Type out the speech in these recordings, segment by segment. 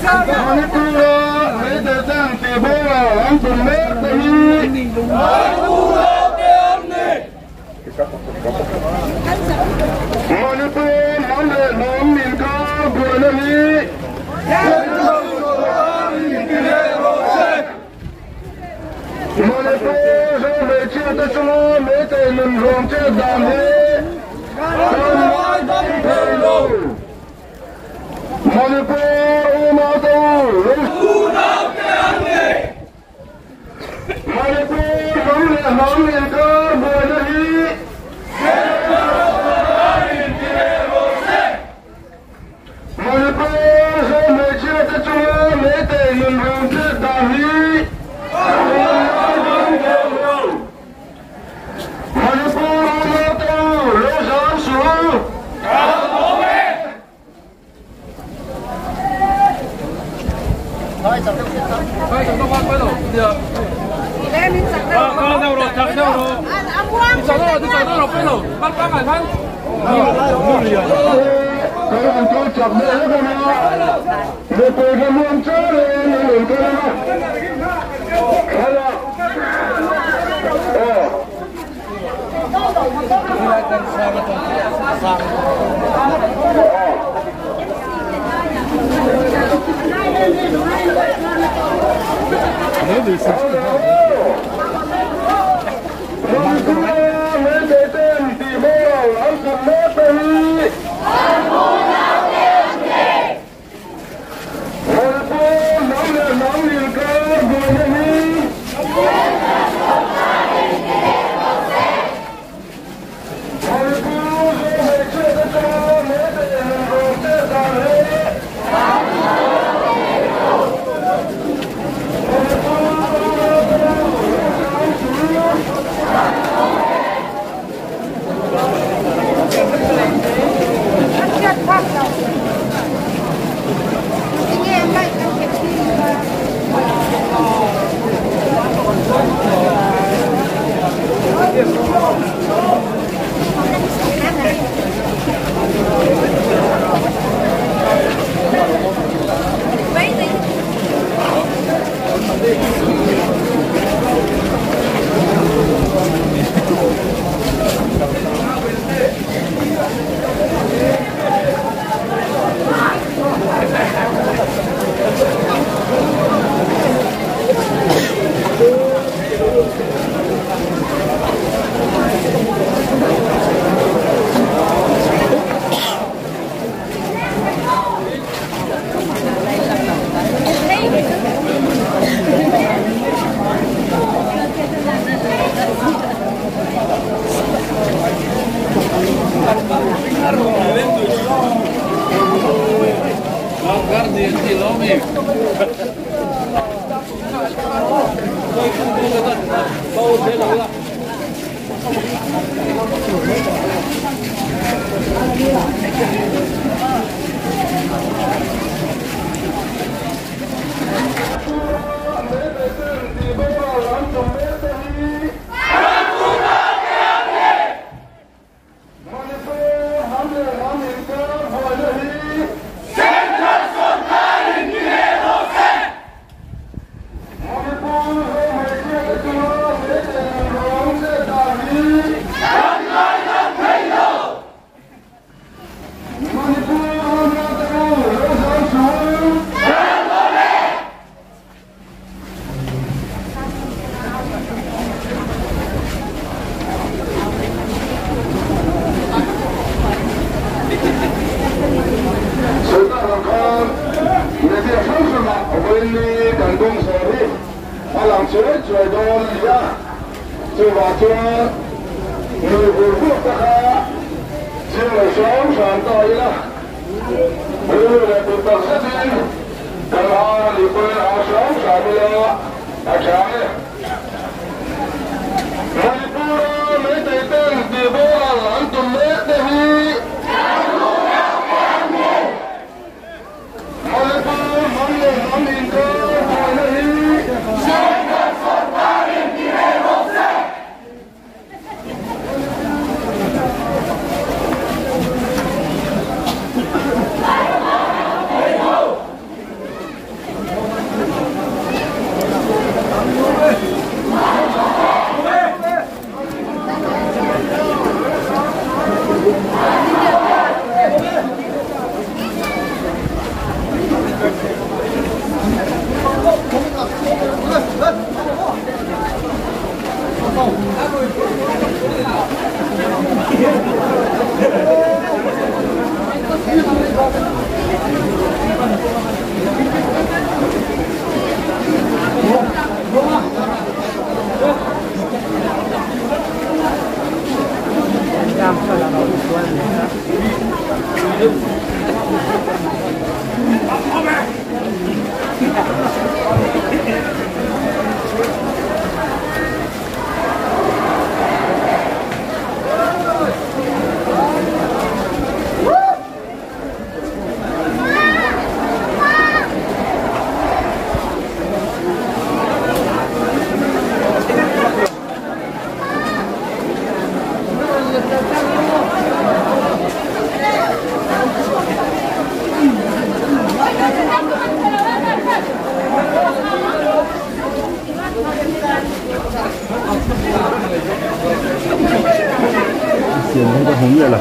Manipur-a Meitei-ten tihboral an tum mek te hi Manipur hnam leh hnam inkar buaina hi Manipur Zo hmeichhiate chunga Meitei nunhlawm chet dan hi kan ngaidam thei lo. Manipur unaute u lo Manipur hnam leh hnam inkar buaina hi Manipur Zo hmeichhiate chunga Meitei nunhlawm chet dan hi kan ngaidam thei lo. Manipur unaute u lo zam suh u. Siam hi ka hmu miah lo.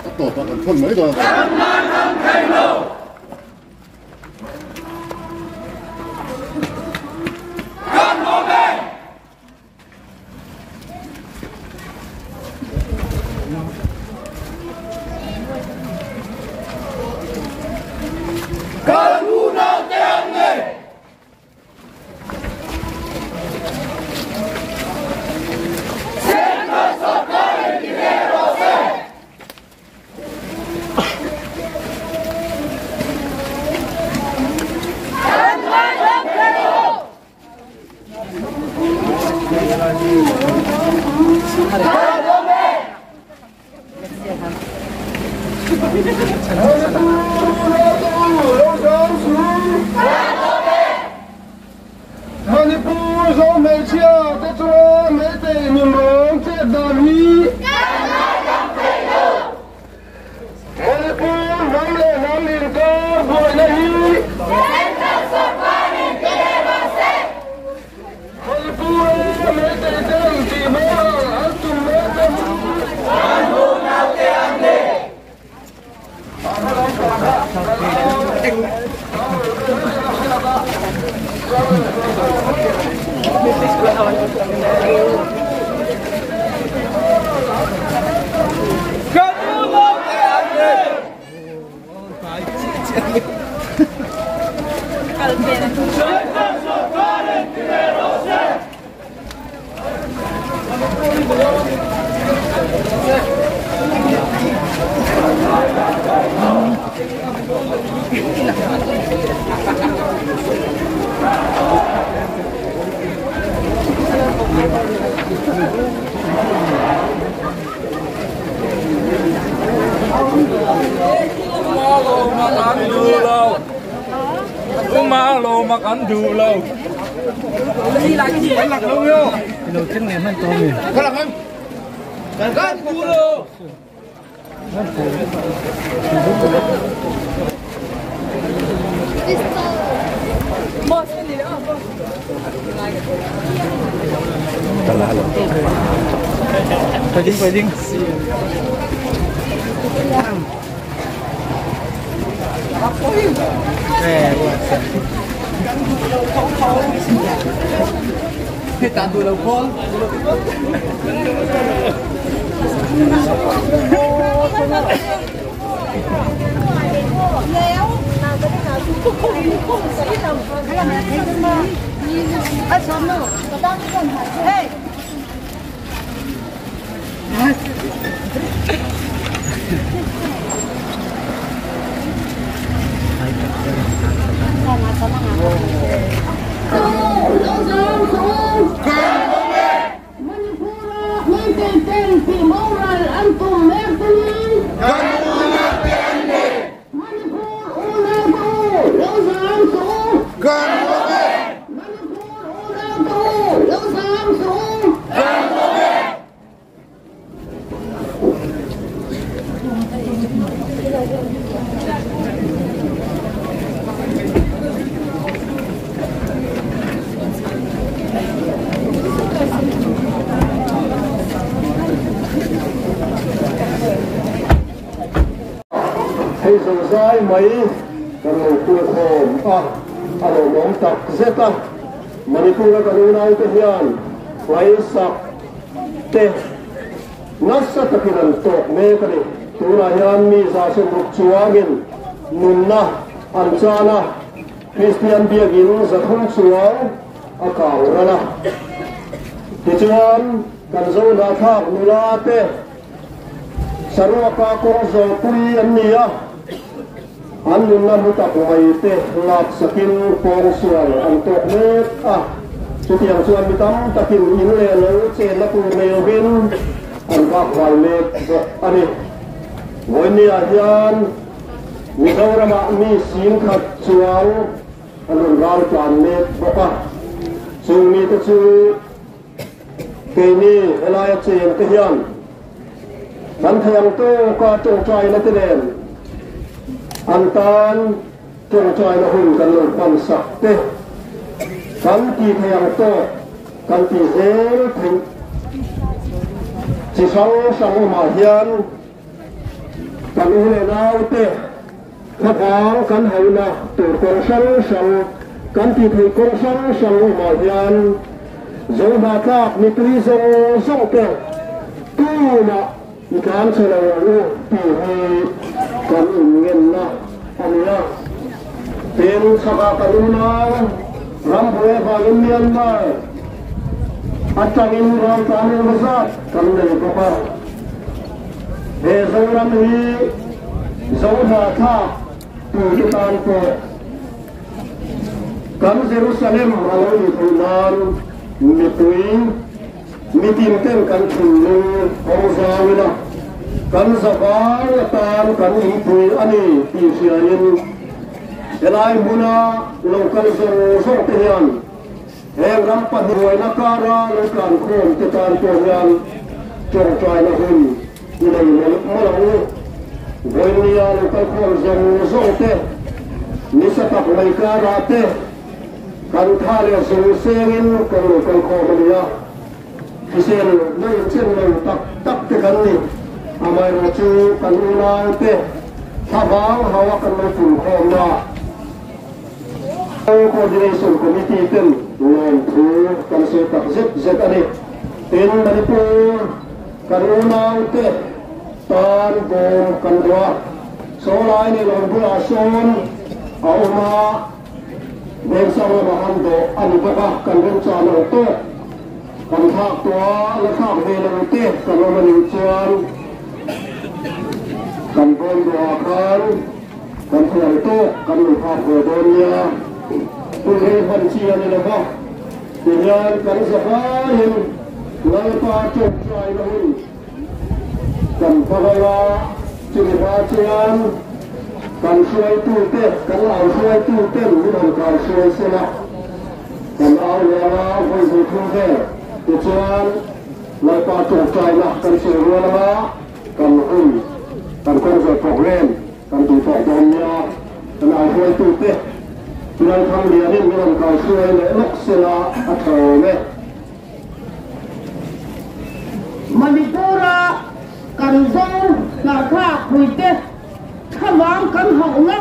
A tawp ah kan thawn mai dawn a. Manipur zo hmeichhia te chuan Meitei nunrawng chet dan hi Manipur hnam leh hnam inkar buaina hi Manipur-a Meitei ten tihboral an tum mek te hi Engmah lawma kan duh lo. Kan duh lo. Hei zozai mai kan lo pungkhawm a, a lawmawm tak zet a. Manipur-a kan unaute hian hmaisak te nasa takin an tawk mek a ni. Tunah hian mi 160 chuangin nunna an chan a, Kristian biakin 300 chuang a kang ral a. Tichuan, kan Zohnahthlak nula te saruaka kawng zawhpui an ni a, an nunna hmu tak mai te laksakin kawngsual an tawk mek a. Chutiang chuan mi tam takin in leh lo chenna tur nei lovin an bakvai mek bawk a ni. Vawinia hian Mizoramah mi 10,000 chuang an rawn ral tlan mek bawk a, chung mite chu keini helaia cheng te hian kan thei ang tawka tawngtaina te nen an tan tawngtaina hun kan lo hman sak te kan ti thei ang tawk kan ti zel theih chi hrang hrang awmah hian kan u leh nau te thlavang kan hauna tur kawng hrang hrang kan ti thei kawng hrang hrang awmah hian Zohnahthlak mipui zawng zawng te tunah i tlan chhe lo ang u tih hi kan inngenna a ni a. Tin, chhakah kan unau rambuai avangin Myanmar atangin raltlan engemaw zat kan nei bawk a. He Zoram hi Zohnahthlak tute tan pawh Kan Jerusalem a lo nih theih nan mipui mitin ten kan thinlung hawng zau ila, kan zavai atan kan inpui a ni tih hriain helai hmuna lo kal zawng zawng te hian heng ram pahnih kara lo tlan khawm te tan pawh hian tawngtaina hun i nei mawlh mawlh ang u. Vawinia lo kal khawm zawng zawng te, nisa tak mai karah te kan tha leh zung sengin kan lo kal khawm a ni a. Hrisel na inchen lo tak tak te kan ni. Amaherawhchu kan unau te thlavang haua kan lo pun khawmna Coordination Committee ten lawmthu kan sawi tak zet zet a ni. Tin, Manipur kan unaute tan bawm kan duh a, sawlai nei lo bulah sawn a awm a, Vengsang lamah han dawh a ni bawk a, kan remchah lo tawk kan thlak tawh a, la thlak ve lo te kan awm a nih chuan kan bawm duhah khan kan thiam tawk kan lo thlak ve dawn nia. Hun rei hman chi a ni lo va, tihian kan zavaiin Lalpa tawngtaina hun kan hmang anga, chumi hma chuan. Kan hruaitute, kan au hruaituten min han kai hruai sela, kan au leh anga vawi hnih thum vel. Tichuan, Lalpa tawngtaina kan sawi rual anga kan hun, kan kawng zawh program kan tih tawh dawn nia. Kan au hruaitute Lalthanglianin min rawn kai hruai leh lawk sela a tha awm e. Manipur-a kan zo hnarthlak puite thlavang kan hauhna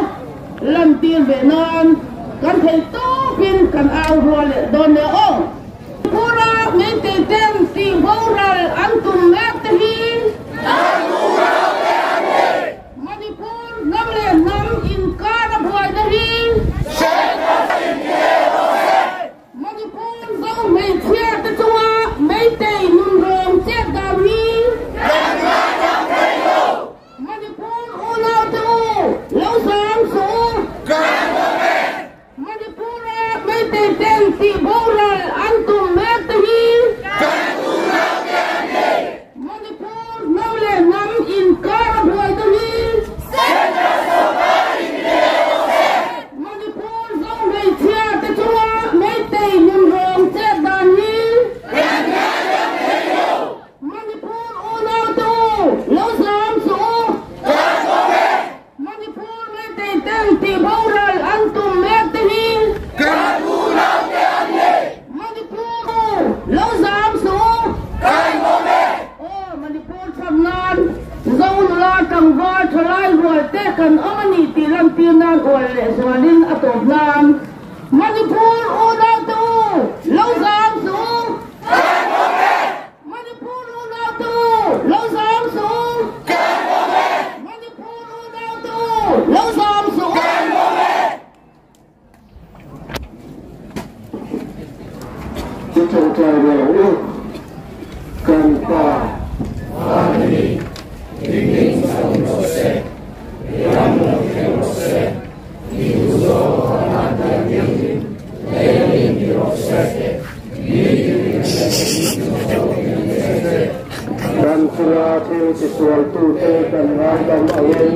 lantir ve nan kan theih tawpin kan au rual leh dawn nia aw. Manipur-a Meitei ten tih boral an tum mek te hi Manipur hnam leh hnam inkar a buaina hi Manipur zo hmeichhia te chunga Meitei nunrawng chet dan hi Manipur unau te u lo zam suh u. Manipur-a Meitei ten tih boral an tum mek te hi Manipur hnam leh hnam inkar a buai te hi Manipur zo hmeichhia te chunga Meitei nunrawng chet dan hi Manipur unau te u lo zam suh u. Manipur Meitei ten tih boral an tum mek te hi Manipur u lo zam suh u. Aw Manipur chhan nan Zo nula tlangval thalai rual te kan awm a ni tih lantir nan ual leh zualin a tawp nan Manipur unau te u lo zam suh u. Manipur unau te u lo zam suh u. Manipur unau te u lo zam suh u. I tawngtai ve ang u kan pa. Kan chunga thil tisualtute kan ngaidam angin.